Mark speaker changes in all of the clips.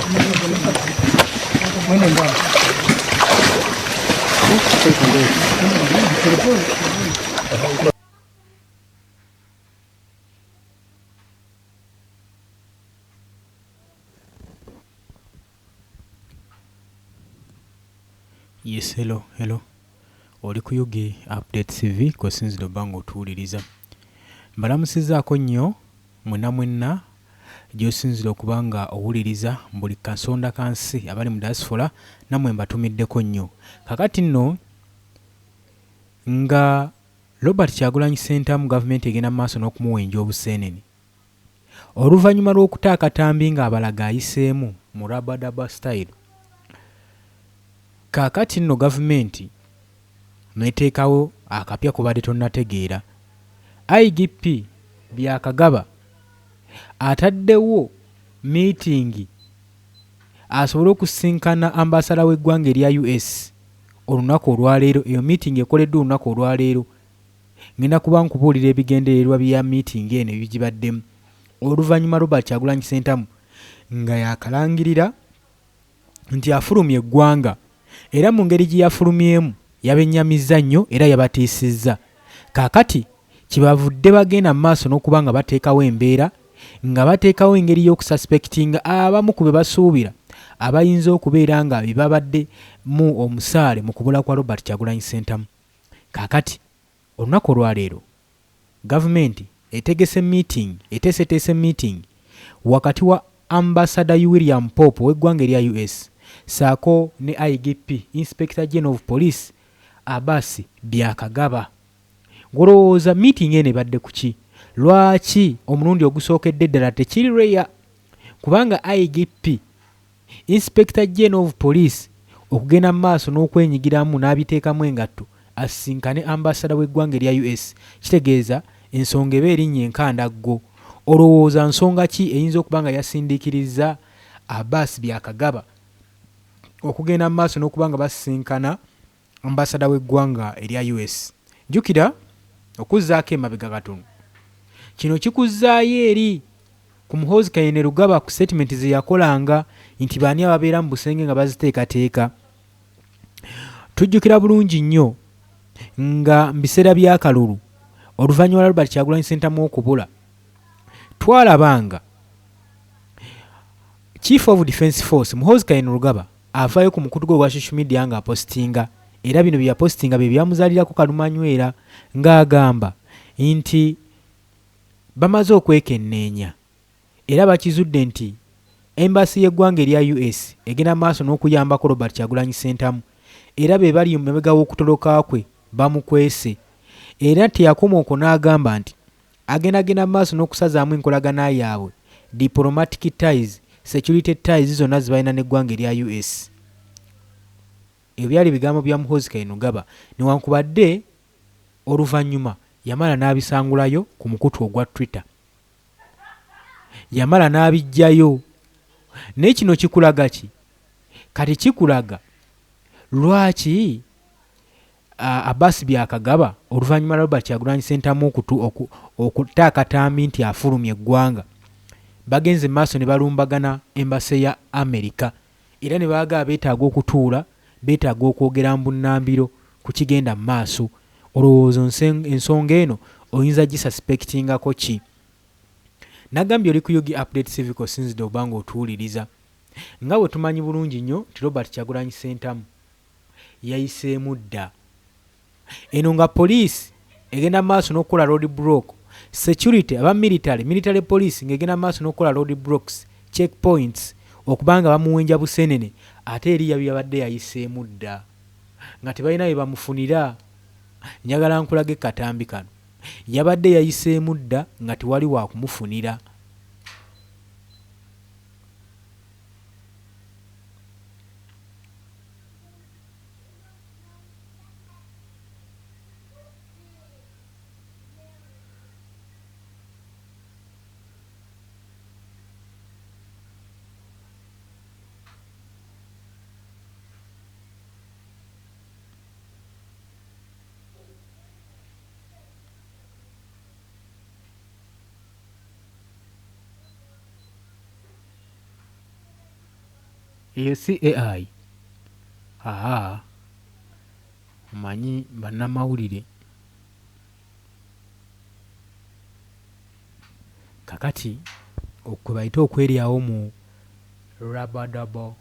Speaker 1: Yes, hello, hello. Oli ku UG Update TV kw'osinzidde obba ng'otuwuliriza. Mbalamusizzaako nnyo mwenna mwenna gy'osinzidde okuba nga owuliriza mu buli kasonda ka nsi abali mu diaspora nammwe mbatumiddeko nnyo. Kakati nno nga Robert Kyagulanyi Ssentamu gavumenti egenda mu maaso n'okumuwenja obuseenene oluvannyuma lw'okuta akatambi ng'abalaga ayiseemu mu rabadaba style. Kaakati nno gavumenti n'eteekawo akapya k'obadde tonnategeera. IGP Byakagaba ataddewo miitingi asobole okusisinkana ambaasada w'eggwanga erya US olunaku olwaleero. Eyo miitingi ekoleddwa olunaku olwaleero. Ngenda kuba nkubuulira ebigendererwa bya miitingi eno ebigibaddemu oluvannyuma Robert Kyagulanyi Ssentamu nga yaakalangirira nti afulumye eggwanga era mu ngeri gye yafulumyemu yabennyamizza nnyo era yabatiisizza. Kaakati kyebavudde bagenda mu maaso n'okuba nga bateekawo embeera nga bateekawo engeri y'okususpectinga abamu ku be basuubira abayinza okubeera nga be babadde mu omusaale mu kubula kwa Robert Kyagulanyi Ssentamu. Kaakati olunaku olwaleero Gavumenti etegese meeting eteeseteese meeting wakati wa Ambassador William Pope ow'eggwanga erya US ssaako ne IGP, Inspector General of Police, Abas Byakagaba. Ggwe olowooza meeting eno ebadde ku ki? Lwaki omulundi ogusookedde ddala tekiri rare kubanga IGP Inspector General of Police okugenda mu maaso n'okwenyigiramu n'abiteekamu engatto asisinkane Ambassador w'eggwanga erya US kitegeeza ensonga eba erinnya enkandaggo. Olowooza nsonga ki eyinza okuba nga yasindiikirizza Abbas Byakagaba okugenda mu maaso n'okuba nga basisinkana Ambassador w'eggwanga erya US? Jjukira okuzzaako emabega katono, kino kikuzzaayo eri ku Muhoozi Kainerugaba ku sitatimenti ze yakolanga nti baani ababeera mu busenge nga baziteekateeka. Tujjukira bulungi nnyo nga mu biseera by'akalulu oluvannyuma lwa Robert Kyagulanyi Ssentamu okubula, twalaba nga Chief of Defence Force Muhoozi Kainerugaba avaayo ku mukutu gwe ogwa social media ng'apositinga era bino bye yapositinga bye byamuzaalirako kalumanywera ng'agamba nti Bamaze okwekenneenya era bakizudde nti Embassy y'eggwanga erya US egenda maaso n'okuyambako Robert Kyagulanyi Ssentamu era be bali emabega w'okutoloka kwe bamukwese era teyakoma okwo n'agamba nti agenda genda maaso n'okusazaamu enkolagana yaabwe, diplomatic ties, security ties zonna zebalina n'eggwanga erya US. Ebyo byali bigambo bya Muhoozi Kainerugaba newankubadde Oluvannyuma yamala n'abisangulayo ku mukutu ogwa Twitter. Yamala n'abiggyayo. Naye kino kikulaga ki? Kati kikulaga lwaki Abbas Byakagaba oluvannyuma lwa Robert Kyagulanyi Ssentamu okuta akatambi nti afulumye eggwanga, bagenze mu maaso ne balumbagana Embassy ya Amerika era ne baagala beetaaga okutuula, beetaaga okwogera mbunnambiro ku kigenda mu maaso. Olowooza ensonga eno oyinza gisuspectingako ki? Nagambye oli ku Ug Update Civic osinzidde okuba nga otuwuliriza. Nga bwe tumanyi bulungi nnyo nti Robert Kyagulanyi Ssentamu yayiseemu dda. Eno nga poliisi egenda mu maaso n'okukola road block, security aba military, military police ng'egenda mu maaso n'okukola road blocks, check points okuba nga bamuwenja busenene ate eri yabadde yayiseemu dda nga tebalina we bamufunira. Njagala nkulage katambi kano. Yabadde yayiseemu dda nga tewali wakumufunira. Eyo si AI. Haa, omanyi bannamawulire. Kakati okwo kwe bayita okweryawo mu rabadaba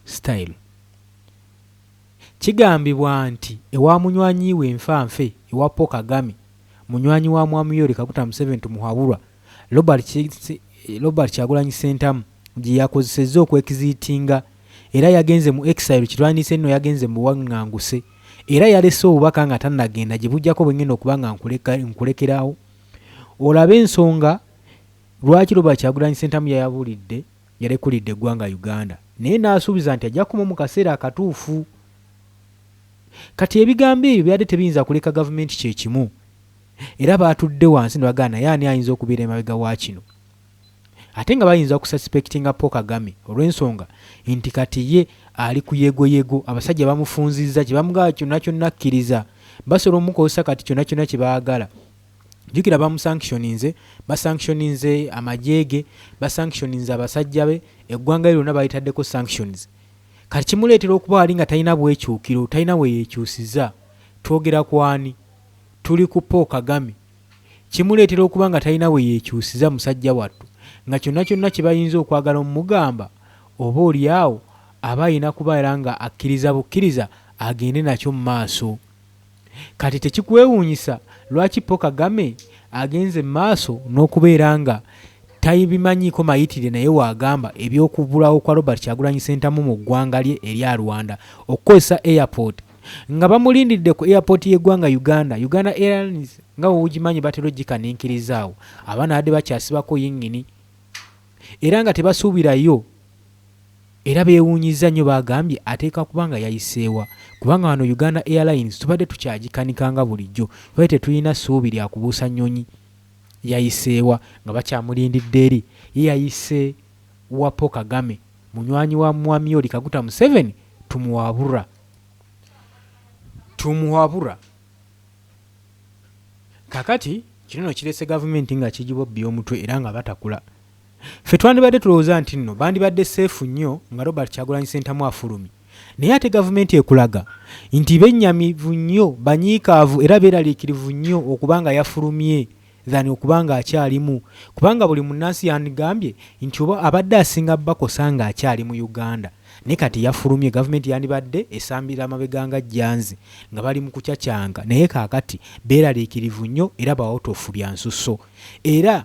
Speaker 1: style. Kigambibwa nti ewa munywanyi we nfa nfe ewa Paul Kagame, munywanyi wa Mwami Yoweri Kaguta Museveni Tumuhabulwa, Robert Kyagulanyi Ssentamu gye yakozesezza okwekiziitinga era yagenze mu exile kirwanyise nno yagenze mu buwanganguse era yalese obubaka nga tannagenda gye bujjako bwe ngenda okuba nga nkulekerawo olabe ensonga lwaki Robert Kyagulanyi Ssentamu yayabulidde yalekulidde eggwanga Uganda naye n'asuubiza nti ajja kukomawo mu kaseera akatuufu. Kati ebigambo ebyo byadde tebiyinza kuleka gavumenti kye kimu era baatudde wansi ne bagamba naye ani ayinza okubeera emabega wa kino ate nga bayinza okususpectinga Paul Kagame olw'ensonga nti kati ye ali ku yegoyego abasajja bamufunzizza kye bamugamba kyonna kyonna akkiriza basobola omukozesa kati kyonna kyonna kye baagala. Jjukira bamusanctioninze, basanctioninze amagye ge, basanctioninze abasajja be, eggwanga lye lyonna balitaddeko sanctions. Kati kimuleetera okuba wali nga talina bwekyukiro, talina we yeekyusiza. Twogera ku ani? Tuli ku Paul Kagame. Kimuleetera okuba nga talina we yeekyusiza musajja wattu, nga kyonna kyonna kye bayinza okwagala omugamba, oba oli awo aba alina kubeera nga akkiriza bukkiriza agende nakyo mu maaso. Kati tekikwewuunyisa lwaki Paul Kagame agenze mu maaso n'okubeera nga tabimanyiiko mayitire naye w'agamba eby'okubulawo kwa Robert Kyagulanyi Ssentamu mu ggwanga lye erya Rwanda okukozesa airport nga bamulindiridde ku airport y'eggwanga Uganda. Uganda Airlines nga bw'ogimanyi batera ogikaninkiriza awo abaana babadde bakyasibako yingini era nga tebasuubirayo Era beewuunyizza nnyo baagambye ateekwa kuba nga yayise wa kubanga wano Uganda Airlines tubadde tukyagikanika nga bulijjo tubadde tetulina ssuubi lya kubuusa nnyonyi yayise wa nga bakyamulindidde eri ye yayise wa Paul Kagame munywanyi wa Mwami Yoweri Kaguta Museveni Tumuhabura Tumuhabura Kakati kino no kirese gavumenti nga kigibobbya omutwe era nga batakula. Ffe twandibadde tulowooza nti nno bandibadde safe nnyo nga Robert Kyagulanyi Ssentamu afulumye. Naye ate gavumenti ekulaga nti bennyamivu nnyo, banyiikaavu era beeraliikirivu nnyo okuba nga yafulumye than okuba nga akyalimu kubanga buli munnansi yandigambye nti oba abadde asinga bakosa nga akyali mu Uganda naye kati yafulumye gavumenti yandibadde esambira mabega nga jjanzi nga bali mu kucacanka naye kaakati beeraliikirivu nnyo era bawotofu bya nsusso era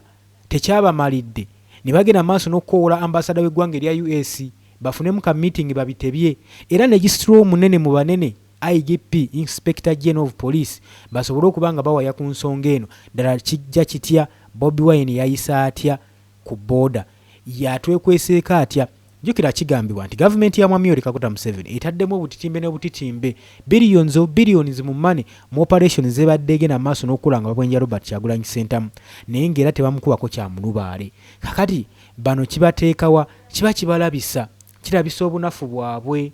Speaker 1: tekyabamalidde ne bagenda mu maaso n'okukowoola ambasada w'eggwanga erya US bafunemu ka meeting babitebye era ne gisitula omunene mu banene IGP, Inspector General of Police, basobole okuba nga bawaya ku nsonga eno ddala kijja kitya Bobi Wine yayise atya ku boda yatwekweseeko atya Jjukira kigambibwa nti gavumenti ya Mwami Yoweri Kaguta Museveni etaddemu obutitimbe n'obutitimbe, billions of billions mu money, mu operations z'ebadde egenda mu maaso n'okukola nga babwenja Robert Kyagulanyi Ssentamu naye ng'era tebamukubako kya mulubaale. Kakati bano kibateeka wa? Kiba kibalabisa, kirabisa obunafu bwabwe.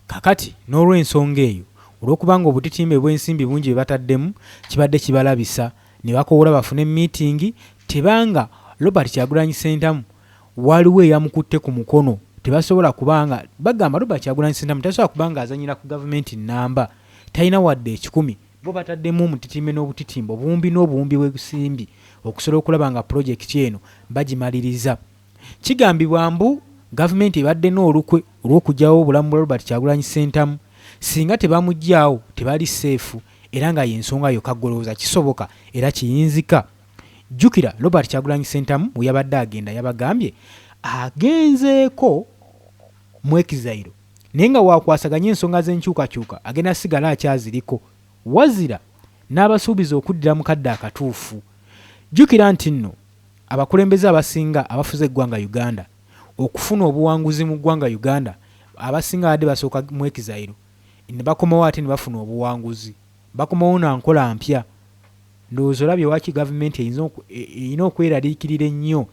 Speaker 1: Kakati n'olw'ensonga eyo, olw'okubanga obutitimbe bw'ensimbi bungi bwe bataddemu, kibadde kibalabisa ne bakowoola bafune meeting teba nga Robert Kyagulanyi Ssentamu waliwo eyamukutte ku mukono tebasobola kuba nga bagamba Robert Kyagulanyi Ssentamu tasobola kuba nga azanyira ku gavumenti nnamba talina wadde ekikumi bo bataddemu omutitimbe n'obutitimbe obuwumbi n'obuwumbi bw'ensimbi okusobola okulaba nga pulojekiti eno bagimaliriza. Kigambibwa mbu gavumenti ebadde n'olukwe olw'okugyawo obulamu bwa Robert Kyagulanyi Ssentamu singa tebamuggyaawo tebali seefu era nga y'ensonga yokka ggwe olowooza kisoboka era kiyinzika? Jjukira Robert Kyagulanyi Ssentamu we yabadde agenda yabagambye agenzeeko mu exile naye nga waakwasaganya ensonga z'enkyukakyuka agenda sigala akyaziriko wazira n'abasuubiza okuddira mu kadde akatuufu. Jjukira nti nno Abakulembeze abasinga abafuze eggwanga Uganda okufuna obuwanguzi mu ggwanga Uganda abasinga babadde basooka mu exile nebakomawo ate nebafuna obuwanguzi. Bakomawo na nkola mpya. Ndowooza olabye lwaki gavumenti erina okweraliikirira ennyo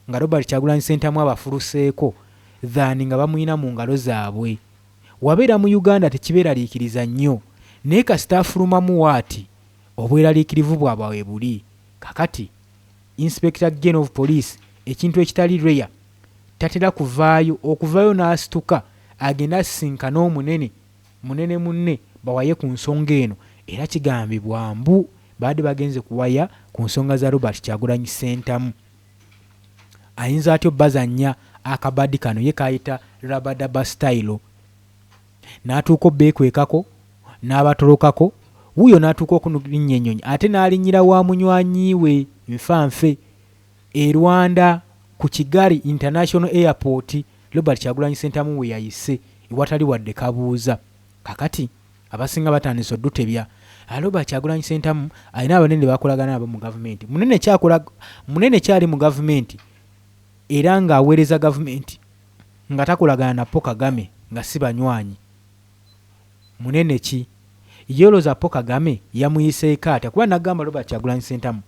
Speaker 1: nga Robert Kyagulanyi Ssentamu abafuluseeko than nga bamulina mu ngalo zaabwe. Wabeera mu Uganda tekiberaliikiriza nnyo naye kasita afulumamu waati obweraliikirivu bwabwe webuli. Kakati Inspector General of Police ekintu ekitali rare. Tatera kuvaayo, okuvaayo n'asituka agende asisinkane omunene munene munne bawaye ku nsonga eno era kigambibwa mbu babadde bagenze kuwaya ku nsonga za Robert Kyagulanyi Ssentamu. Ayinza atya obbazannya akabadi kano ye k'ayita Rabadaba style n'atuuka obbeekwekako n'abatolokako wuuyo n'atuuka okulinnya ennyonyi ate n'alinnyira wa munywanyi we nfa nfe e Rwanda ku Kigali International Airport Robert Kyagulanyi Ssentamu we yayise ewatali wadde kabuuza. Kakati abasinga batandise oddutebya. Robert Kyagulanyi Ssentamu alina abanene bakolagana nabo mu gavumenti. Munene kyakola munene kyali mu gavumenti era ng'aweereza gavumenti nga takolagana na Paul Kagame nga si banywanyi. Munene ki? Ye olowooza Paul Kagame yamuyiseeko atya? Kuba nagamba Robert Kyagulanyi Ssentamu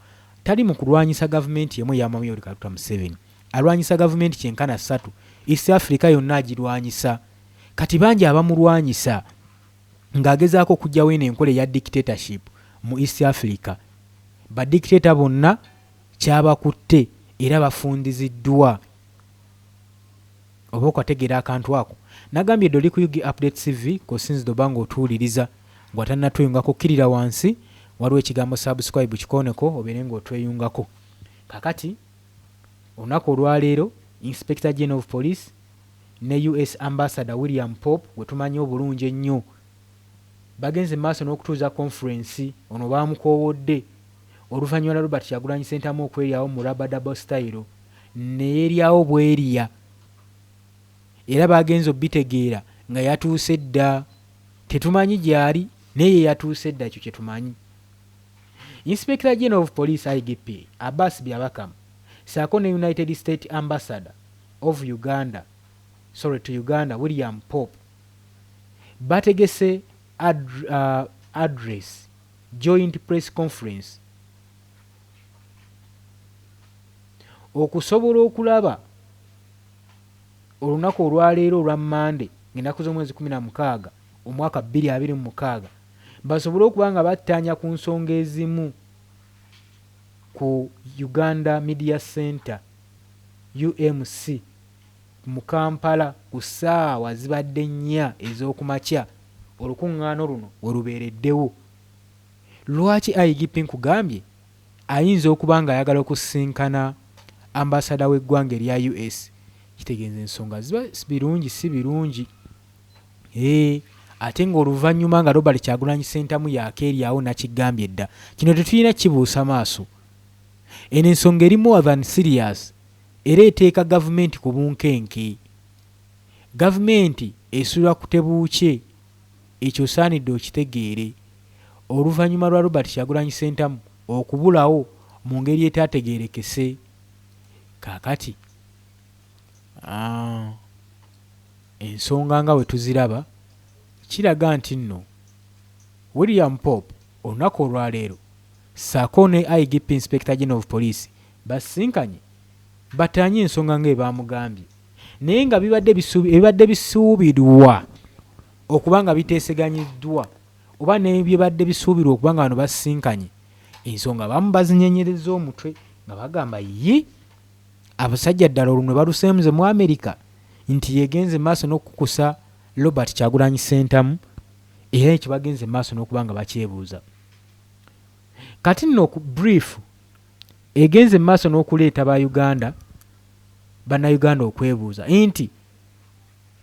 Speaker 1: tali mu kulwanyisa gavumenti emu eya Mwami Yoweri Kaguta Museveni. Alwanyisa gavumenti kyenkana ssatu. East Africa yonna agirwanyisa. Kati bangi abamulwanyisa ng'agezaako okuggyawo eno enkola eya dictatorship mu East Africa. Ba dictator bonna kyabakutte era bafundiziddwa. Oba okategeera akantu ako. Nagambye dda oli ku Ug Updates TV kwosinzidde oba nga otuwuliriza. Gwe atannatweyungako kkirira wansi waliwo ekigambo subscribe kikooneko obeere nga otweyungako. Kakati olunaku olwaleero Inspector General of Police ne US Ambassador William Pope gwe tumanyi obulungi ennyo bagenze mu maaso n'okutuuza conference. Ono baamukoowodde oluvannyuma lwa Robert Kyagulanyi Ssentamu okweryawo mu Rabadaba style neyeryawo bwerya era baagenze obitegeera nga yatuuse dda. Tetumanyi gyali naye ye yatuuse dda ekyo kyetumanyi. Inspector General of Police IGP Abbas Byabakama ssaako ne United State Ambassador of Uganda sorry to Uganda William Pope bategese address joint press conference okusobola okulaba olunaku olwaleero olwa Mmande ng'ennaku z'omwezi 16 omwaka 2026 basobole okuba nga battaanya ku nsonga ezimu ku Uganda Media Centre, UMC, mu Kampala ku ssaawa zibadde nnya ez'okumakya olukungaana luno werubeereddewo. Lwaki IGP nkugambye ayinza okuba ng'ayagala okusisinkana Ambasada w'eggwanga erya US kitegeeza ensonga ziba birungi si birungi. Eeh ate ng'oluvannyuma nga Robert Kyagulanyi Ssentamu yaakeeryawo nakigambye dda. Kino tetulina kibuusa maaso. Eno ensonga eri more than serious era eteeka gavumenti ku bunkenke. Gavumenti esula ku tebuukye ekyo osaanidde okitegeere. Oluvannyuma lwa Robert Kyagulanyi Ssentamu okubulawo mu ngeri etaategeerekese. Kaakati aah ensonga nga bwe tuziraba kiraga nti nno William Pope olunaku olwaleero ssaako ne IGP Inspector General of Police basisinkanye bataanye ensonga nga bwe baamugambye naye nga bibadde ebibadde bisuubirwa okuba nga biteeseganyiddwa oba n'ebibadde bisuubirwa okuba nga bano basisinkanye ensonga abamu bazinyenyerezza omutwe nga bagamba yii abasajja ddala olunwe balusenze mu Amerika nti yegenze maaso n'okukukusa Robert Kyagulanyi Ssentamu era ekyo bagenze maaso n'okuba nga bakyebuuza. Kati nno ku brief egenze maaso n'okuleeta ba Uganda bannayuganda okwebuuza nti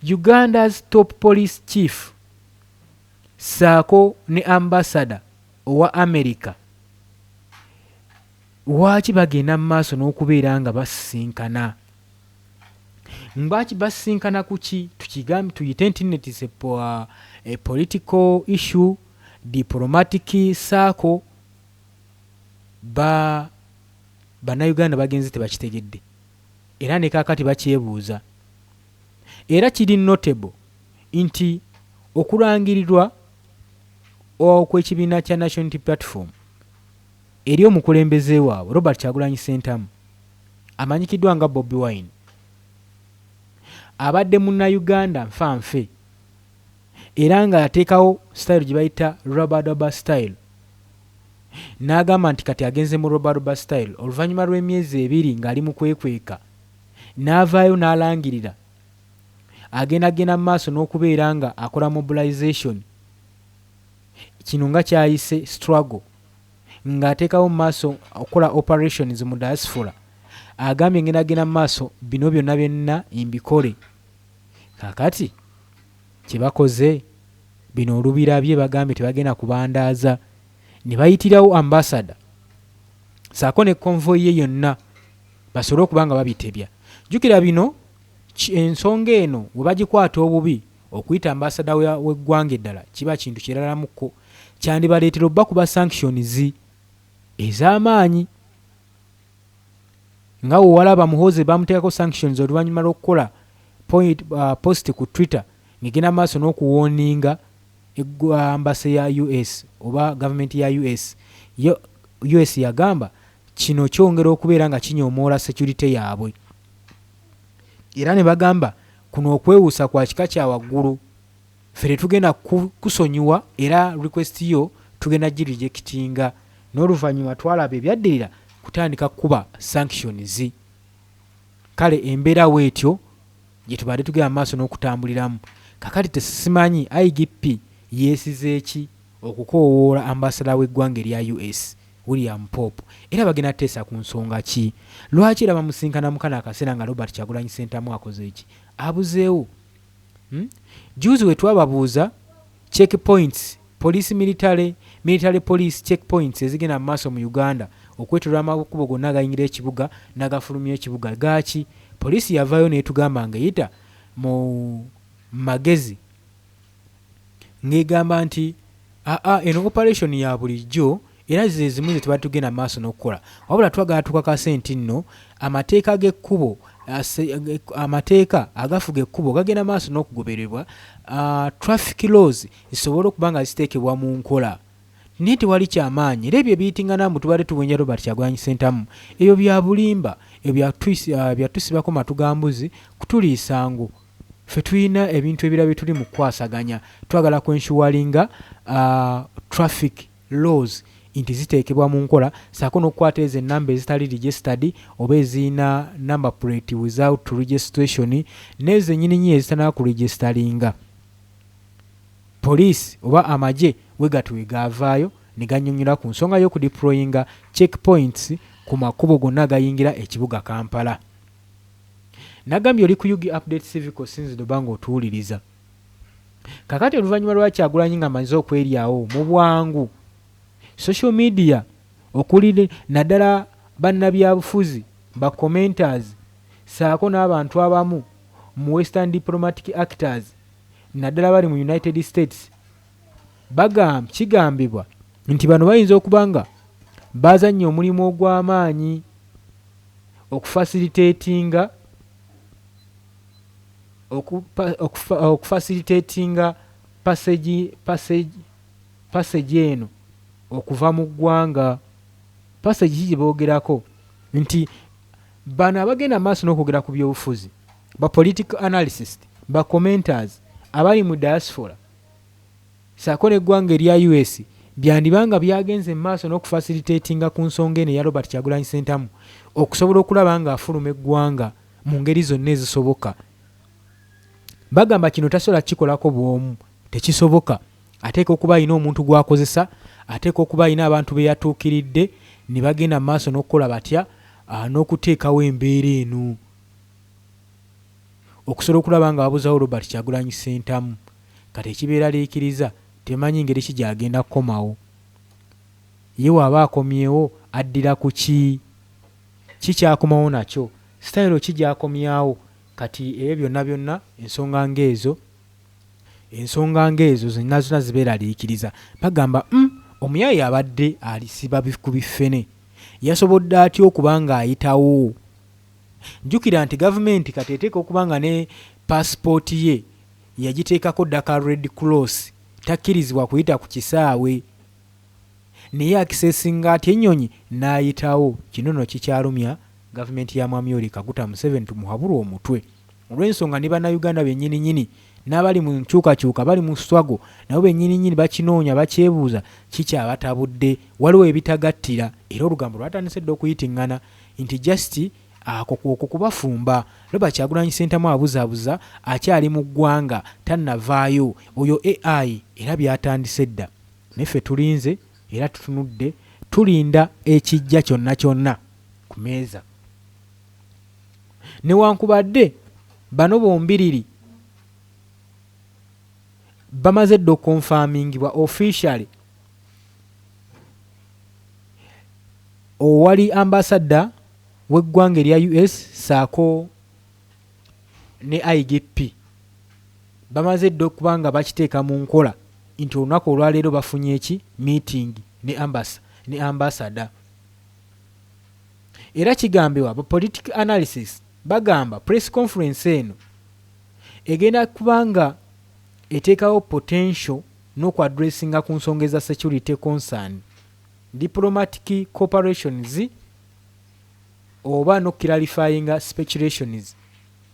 Speaker 1: Uganda's top police chief ssaako ne ambassador owa America lwaki bagenda mu maaso n'okubeera nga basisinkana? Lwaki basisinkana ku ki? Tukigambe tuyite nti nno it is a political issue, diplomatic ssaako ba bannayuganda bagenze tebakitegedde era ne kaakati bakyebuuza. Era kiri notable nti okulangirirwa okw'ekibiina kya National Unity Platform eri omukulembeze waabwe Robert Kyagulanyi Ssentamu amanyikiddwa nga Bobi Wine abadde munnayuganda nfa nfe era nga yateekawo style gye bayita Rabadaba style n'agamba nti kati agenze mu Robaroba style oluvannyuma lw'emyezi ebiri ng'ali mu kwekweka. N'avaayo n'alangirira agenda genda mu maaso n'okubeera nga akola mobilization, kino nga kyayise struggle, ng'ateekawo mu maaso okukola operations mu diaspora. Agambye ngenda genda mu maaso bino byonna byonna mbikole. Kaakati kye bakoze bino olubirabye, bagambye tebagenda kubandaaza ne bayitirawo ambasada saako ne convoy ye yonna basobole okuba nga babitebya. Jjukira bino, ensonga eno we bagikwata obubi, okuyita ambasada w'eggwanga eddala kiba kintu kiralamuko, kyandibaleetera obbakuba sanctions ez'amaanyi nga wewalaba Muhoozi bamuteekako sanctions oluvannyuma lw'okukola post ku Twitter ng'egenda maaso n'okuwarninga embassy ya US oba gavumenti ya US. Yo US yagamba kino kyongera okubeera nga kinyomoola security yaabwe, era ne bagamba kuno okwewuusa kwa kika kya waggulu, ffe tetugenda kusonyiwa era request yo tugenda girejectinga. N'oluvannyuma twalaba ebyaddirira kutandika kuba sanctions. Kale embeera weetyo gye tubadde tugenda maaso n'okutambuliramu. Kakati tesimanyi IGP yeesize ki okukoowoola ambasada w'eggwanga erya US William Pope, era bagenda teesa ku nsonga ki? Lwaki era bamusinkana mu kano akaseera nga Robert Kyagulanyi Ssentamu akoze eki abuzeewo? Juzi we twababuuza checkpoints, police, military police checkpoints ezigenda mu maaso mu Uganda okwetooloola amakubo gonna agayingira ekibuga n'agafulumya ekibuga gaaki, poliisi yavaayo n'etugamba ng'eyita mu magezi ng'egamba nti aa eno operation ya bulijjo era ze zimu ze tubadde tugenda maaso n'okukola, wabula twagala tukakase nti nno amateeka g'ekkubo, amateeka agafuga ekkubo gagenda maaso n'okugobererwa, traffic laws zisobole okuba nga ziteekebwa mu nkola, naye tewali kyamaanyi. Era ebyo ebiyitingana mbu tubadde tuwenja Robert Kyagulanyi Ssentamu, ebyo bya bulimba, ebyo byatusibako matu ga mbuzi kutuliisa ngo. Ffe tulina ebintu ebirala bye tuli mu kukwasaganya, twagala kwensuringa traffic laws nti ziteekebwa mu nkola, ssaako n'okukwata ezo ennamba ezitali registered oba ezirina number plate without registration n'ezo ennyininyini ezitanaba kuregisteringa. Poliisi oba amagye we gati we gaavaayo ne gannyonnyola ku nsonga y'okudeployinga checkpoints ku makubo gonna agayingira ekibuga Kampala. Nagambye oli ku UG Update Civic, osinzidde oba ng'otuwuliriza. Kakati oluvannyuma lwa Kyagulanyi ng'amaze okweryawo mu bwangu, social media okuli naddala bannabyabufuzi, ba commenters, ssaako n'abantu abamu mu western diplomatic actors naddala bali mu United States, kigambibwa nti bano bayinza okuba nga bazannya omulimu ogw'amaanyi okufacilitatinga passage eno okuva mu ggwanga. Passage ki gye boogerako? Nti bano abagenda maaso n'okwogera ku byobufuzi, ba political analyst, ba commenters abali mu diaspora ssaako n'eggwanga erya US, byandiba nga byagenze mu maaso n'okufacilitatinga ku nsonga eno eya Robert Kyagulanyi Ssentamu okusobola okulaba ng'afuluma eggwanga mu ngeri zonna ezisoboka. Bagamba kino tasobola kukikolako bw'omu, tekisoboka, ateeka okuba alina omuntu gw'akozesa, ateeka okuba alina abantu be yatuukiridde ne bagenda mu maaso n'okukola batya n'okuteekawo embeera eno okusobola okulaba nga babuzawo Robert Kyagulanyi Ssentamu. Kati ekibeeraliikiriza, temanyi ngeri ki gy'agenda kukomawo. Ye waaba akomyewo addira ku ki? Ki kyakomawo nakyo? Sitayiro ki gy'akomyawo? Kati ebyo byonna byonna ensonga ng'ezo zonna zonna zibeeraliikiriza. Bagamba omuyaaye abadde alisiba ku biffene yasobodde atya okuba ng'ayitawo? Jjukira nti gavumenti kati eteeka okuba nga ne paasipooti ye yagiteekako ddaka red cross, takkirizibwa kuyita ku kisaawe, naye accessinga atya ennyonyi n'ayitawo? Kino nno kikyalumya gavumenti ya Mwami Yoweri Kaguta Museveni tumuhabulwa omutwe, olw'ensonga ne Bannayuganda bennyininyini n'abali mu nkyukakyuka bali mu struggle nabo bennyininyini bakinoonya, bakyebuuza kikyabatabudde. Waliwo ebitagattira era olugambo lwatandise dda okuyitiŋŋana nti just Ako kwokwo kubafumba. Robert Kyagulanyi Ssentamu abuzaabuza akyali mu ggwanga tannavaayo. Oyo AI era byatandise dda. Naye ffe tulinze era tutunudde tulinda ekijja kyonna kyonna ku meeza. Newankubadde bano bombiriri bamaze dda okukonfamingibwa officially owali ambassador w'eggwanga erya US saako ne IGP bamaze dda okuba nga bakiteeka mu nkola nti olunaku olwaleero bafunye ki meeting ne ambasa ne ambassador. Era kigambibwa ba political analysis bagamba press conference eno egenda kuba nga eteekawo potential n'okuaddressinga ku nsonga eza security concern, diplomatic cooperations oba n'okuclarifyinga speculations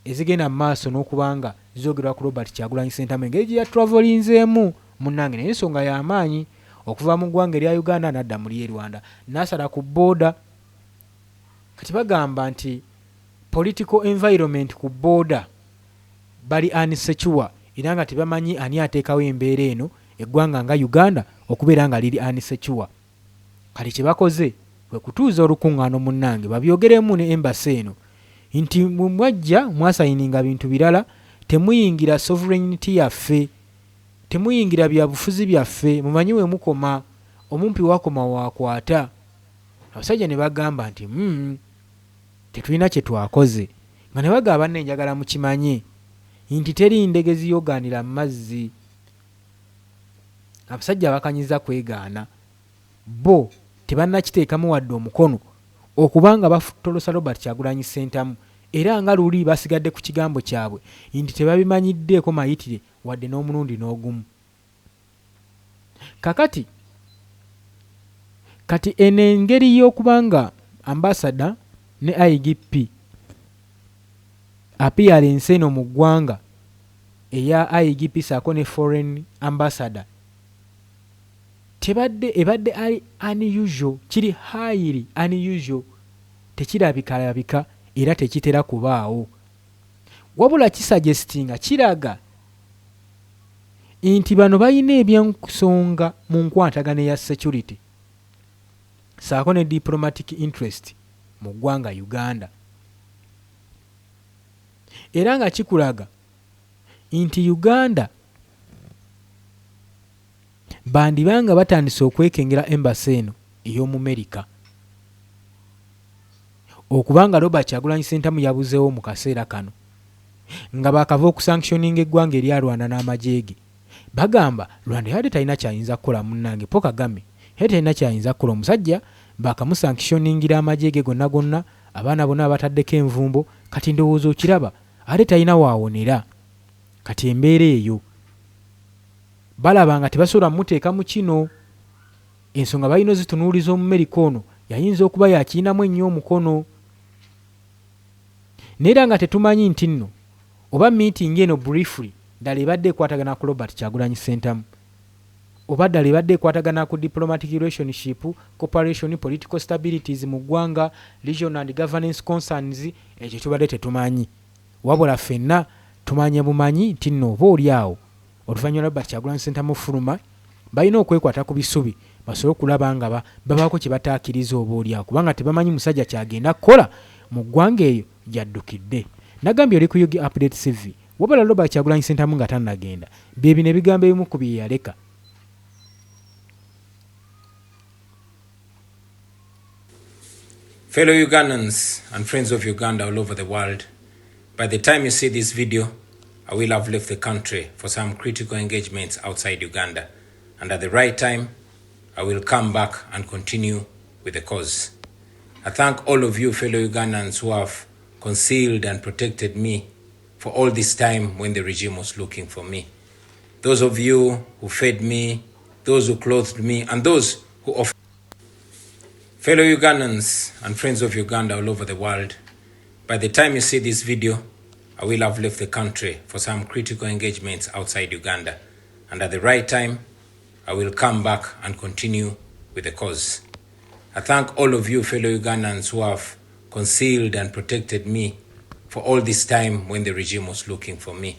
Speaker 1: ezigenda mu maaso n'okuba nga zoogerwa ku Robert Kyagulanyi Ssentamu engeri gye yatravelinzeemu munnange naye ensonga y'amaanyi okuva mu ggwanga erya Uganda n'adda mu ly'e Rwanda n'asala ku bbooda. Kati bagamba nti political environment ku bbooda bali unsecure era nga tebamanyi ani ateekawo embeera eno eggwanga nga Uganda okubeera nga liri unsecure. Kati kye bakoze kwe kutuuza olukungaano munnange babyogeremu ne embassy eno nti bwe mwajja mwasayininga bintu birala, temuyingira sovereignty yaffe, temuyingira byabufuzi byaffe, mumanyi we mukoma, omumpi wakoma waakwata. Abasajja ne bagamba nti mm, tetulina kye twakoze nga ne bagamba banne njagala mukimanye nti teri ndege ziyogaanira mu mazzi. Abasajja bakanyiza kwegaana bo tebannakiteekamu wadde omukono okuba nga batolosa Robert Kyagulanyi Ssentamu era nga luli basigadde ku kigambo kyabwe nti tebabimanyiddeeko mayitire wadde n'omulundi n'ogumu. Kakati kati eno engeri y'okuba nga ambassador ne IGP appearance eno mu ggwanga eya IGP ssaako ne foreign ambassador tebadde ebadde ali unusual, kiri highly unusual, tekirabikalabika era tekitera kubaawo. Wabula kisuggestinga kiraga nti bano balina ebyensonga mu nkwatagana eya security ssaako ne diplomatic interest mu ggwanga Uganda. Era nga kikulaga nti Uganda bandiba nga batandise okwekengera embassy eno ey'Omumerika okuba nga Robert Kyagulanyi Ssentamu yabuzeewo mu kaseera kano nga baakava okusanctioninga eggwanga erya Rwanda n'amagye ge. Bagamba Rwanda yabadde talina ky'ayinza kukola munnange Paul Kagame yabadde talina ky'ayinza kukola omusajja baakamusanctioningira amagye ge gonna gonna abaana bonna babataddeko envumbo kati ndowooza okiraba ate talina waawonera kati embeera eyo balaba nga tebasobola mmuteeka mu kino. Ensonga balina ozitunuuliza Omumerika ono yayinza okuba y'akirinamu ennyo omukono. Naye era nga tetumanyi nti nno oba meeting eno briefly ddala ebadde ekwatagana ku Robert Kyagulanyi Ssentamu oba ddala ebadde ekwatagana ku diplomatic relationship, cooperation, political stabilities mu ggwanga, regional and governance concerns, ekyo tubadde tetumanyi. Wabula ffenna tumanye bumanyi nti nno oba oli awo oluvannyuma lwa Robert Kyagulanyi Ssentamu okufuluma balina okwekwata ku bisubi basobole okulaba nga babaako kye bataakiriza oba oli awo kubanga tebamanyi musajja ky'agenda kukola mu ggwanga eyo gy'addukidde. Nagambye oli ku Ug Update CV. Wabula Robert Kyagulanyi Ssentamu nga tannagenda, bye bino ebigambo ebimu ku bye yaleka.
Speaker 2: Fellow Ugandans and friends of Uganda all over the world, by the time you see this video, I will have left the country for some critical engagements outside Uganda. And at the right time, I will come back and continue with the cause. I thank all of you fellow Ugandans who have concealed and protected me for all this time when the regime was looking for me. Those of you who fed me, those who clothed me, and those who offered. Fellow Ugandans and friends of Uganda all over the world, by the time you see this video, I will have left the country for some critical engagements outside Uganda. And at the right time, I will come back and continue with the cause. I thank all of you fellow Ugandans who have concealed and protected me for all this time when the regime was looking for me.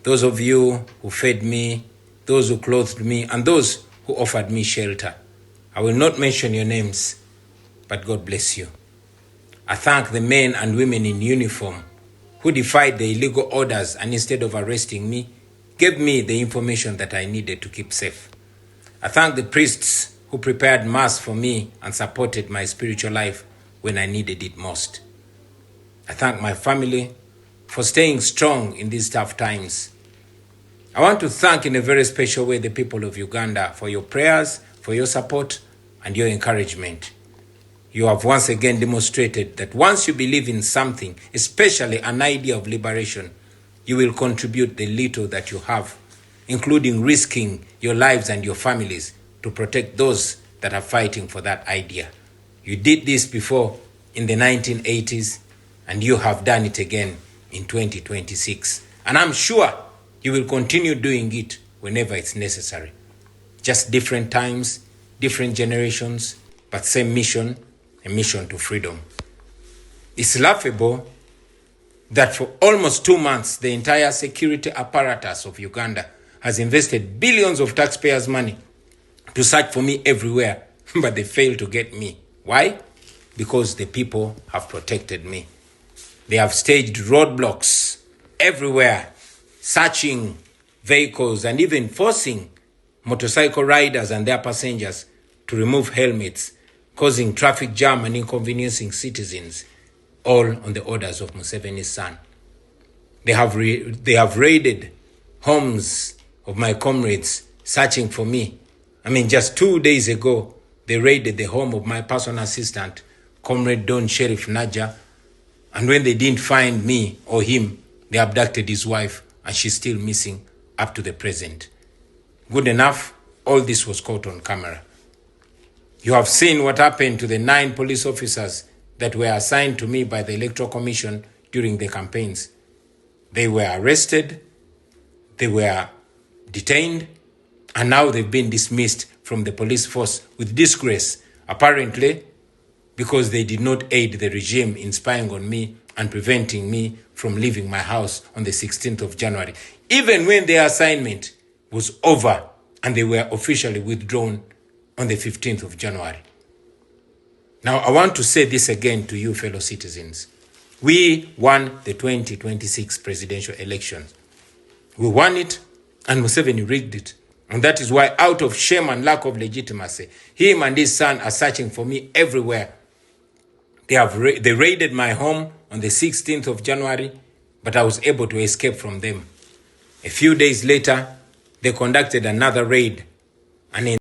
Speaker 2: Those of you who fed me, those who clothed me, and those who offered me shelter. I will not mention your names, but God bless you. I thank the men and women in uniform who defied the illegal orders and instead of arresting me, gave me the information that I needed to keep safe. I thank the priests who prepared mass for me and supported my spiritual life when I needed it most. I thank my family for staying strong in these tough times. I want to thank in a very special way the people of Uganda for your prayers, for your support, and your encouragement. You have once again demonstrated that once you believe in something, especially an idea of liberation, you will contribute the little that you have, including risking your lives and your families to protect those that are fighting for that idea. You did this before in the 1980s, and you have done it again in 2026. And I'm sure you will continue doing it whenever it's necessary. Just different times, different generations, but same mission, a mission to freedom. It's laughable that for almost 2 months, the entire security apparatus of Uganda has invested billions of taxpayers' money to search for me everywhere, but they failed to get me. Why? Because the people have protected me. They have staged roadblocks everywhere, searching vehicles and even forcing motorcycle riders and their passengers to remove helmets, causing traffic jam and inconveniencing citizens, all on the orders of Museveni's son. They have raided homes of my comrades searching for me. I mean, just 2 days ago, they raided the home of my personal assistant, Comrade Don Sheriff Naja. And when they didn't find me or him, they abducted his wife, and she's still missing up to the present. Good enough, all this was caught on camera. You have seen what happened to the nine police officers that were assigned to me by the Electoral Commission during the campaigns. They were arrested, they were detained, and now they've been dismissed from the police force with disgrace, apparently because they did not aid the regime in spying on me and preventing me from leaving my house on the 16th of January, even when their assignment was over and they were officially withdrawn on the 15th of January. Now, I want to say this again to you, fellow citizens. We won the 2026 presidential elections. We won it, and Museveni rigged it. And that is why, out of shame and lack of legitimacy, him and his son are searching for me everywhere. They raided my home on the 16th of January, but I was able to escape from them. A few days later, they conducted another raid, and in